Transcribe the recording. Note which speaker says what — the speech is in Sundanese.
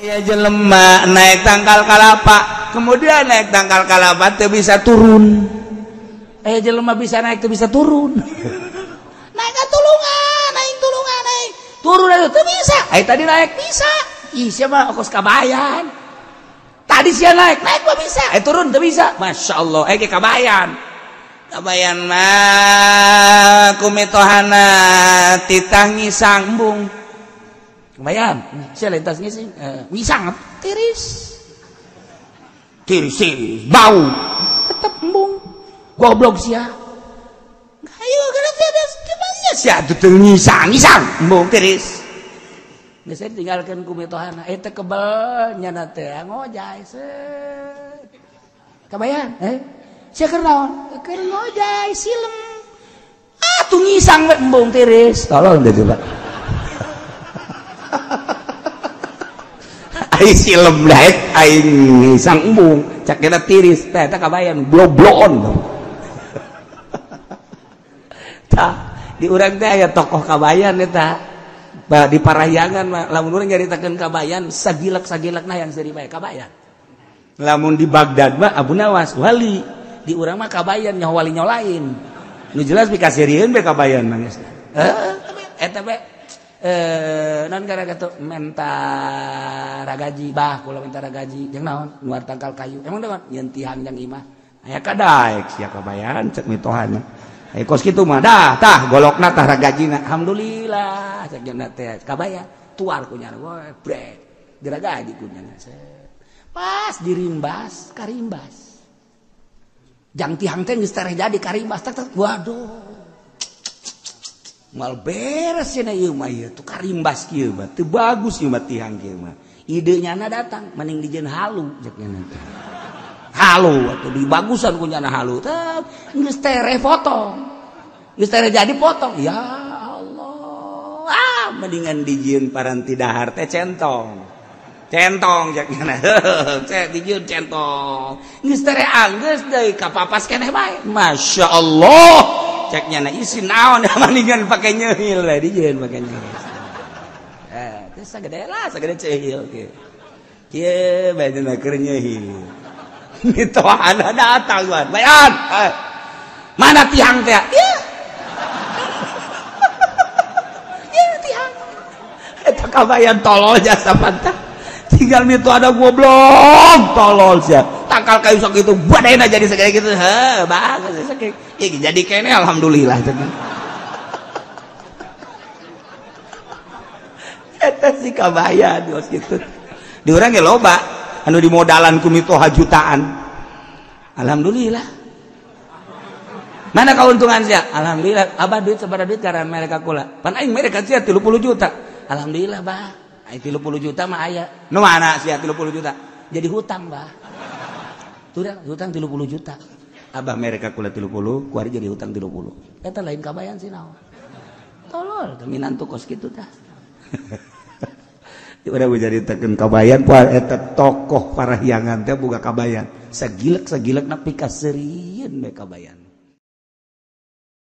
Speaker 1: Aya jelema naik tangkal kalapa, kemudian naik tangkal kalapa teu bisa turun. Aya jelema bisa naik teu bisa turun. Naik ka tulungan, naik tulungan, naik. Turun atuh teu bisa. Aya tadi naik bisa. Ih sia mah kos kabayan. Tadi sia naik, naik mah bisa. Turun teu bisa. Masya Allah, ke kabayan. Kabayan mah kumitohana titah ngisang embung. Kabayan, sia lintas ngising, ngisang tiris. Tiris, tiris, bau. Tetep embung. Goblok sia. Ayo kana tiris, gimana sia teu ngisang, ngisang embung tiris. Geus tinggalkeun ku mitohana, eta kebel nyana teh ngojay set. Kabayan, sia keur naon? Keur ngojay silem. Ah, tuh ngisang we embung tiris. Tolong deh coba. Ai silem daek aing ngisang embung, cak eta tiris teh eta kabayan blobloon. Tah, di urang teh aya tokoh kabayan eta. Bah, di Parahyangan mah lamun urang nyaritakeun kabayan sagilek-sagilekna yang seuri bae kabayan. Lamun di Baghdad mah Abu Nawas wali, di urang mah kabayan nyaho wali nyaho lain. Nu jelas pikaseurieun bae kabayan mah geus. Heuh, eta bae non gara kitu menta ragaji, bah kula menta ragaji jeung naon nuar tangkal kayu. Emang naon nyeun tihang jang imah. Aya kadaek sia kabayan cek mitohana. Aya kos kitu mah dah tah golokna tah ragajina. Alhamdulillah cek nya teh kabayan tuar ku nyana brek diragaji ku nyana. Pas dirimbas karimbas. Jang tihang teh geus tereh jadi karimbas tak tak waduh. Mal beres cenah ieu mah ieu tuh karimbas kieu mah teu bagus ieu mah tihang kieu mah. Ide nyana datang mending dijieun halu cek nyana teh. Halu atuh dibagusan ku nyana halu teh geus tereh potong. Geus tereh jadi potong. Ya Allah. Ah mendingan dijieun paranti dahar teh centong. Centong cek nyana. Cek dijieun centong. Geus tereh anggeus deui kapapas keneh bae. Masya Allah. Cek nyana isi naon mendingan pake nyeuhil we dijieun pake nyeuhil. Teh sagede lah sagede ceuhil kieu. Kieu bae dina keur nyeuhil. Mitohana datang wan. Bayan. Mana tiang teh? Ieu. Ieu tiang. Eta kabayan tolol jasa pantah. Tinggal mitohana goblok tolol sia. Tangkal kayu sok itu badena jadi segede gitu. Heuh, bagus sakitu. Ya jadi kene alhamdulillah. Eta si kabayan geus kitu. Di urang ge loba anu dimodalan ku mitoha jutaan. Alhamdulillah. Mana keuntungan sia? Alhamdulillah. Abah duit sabaraha duit karena mereka kula. Pan aing mereka sia 30 juta. Alhamdulillah, bah. Aing 30 juta mah aya. Nu mana sia 30 juta? Jadi hutang, bah. Tuh hutang 30 juta. Abah mereka kula 30, kuari jadi hutang 30. Eta lain kabayan sih naon. Tolol, minantu kos kitu tah. Udah nyaritakeun kabayan poe eta tokoh Parahyangan teh boga kabayan. Sagilek-sagilekna pikaseurieun bae kabayan.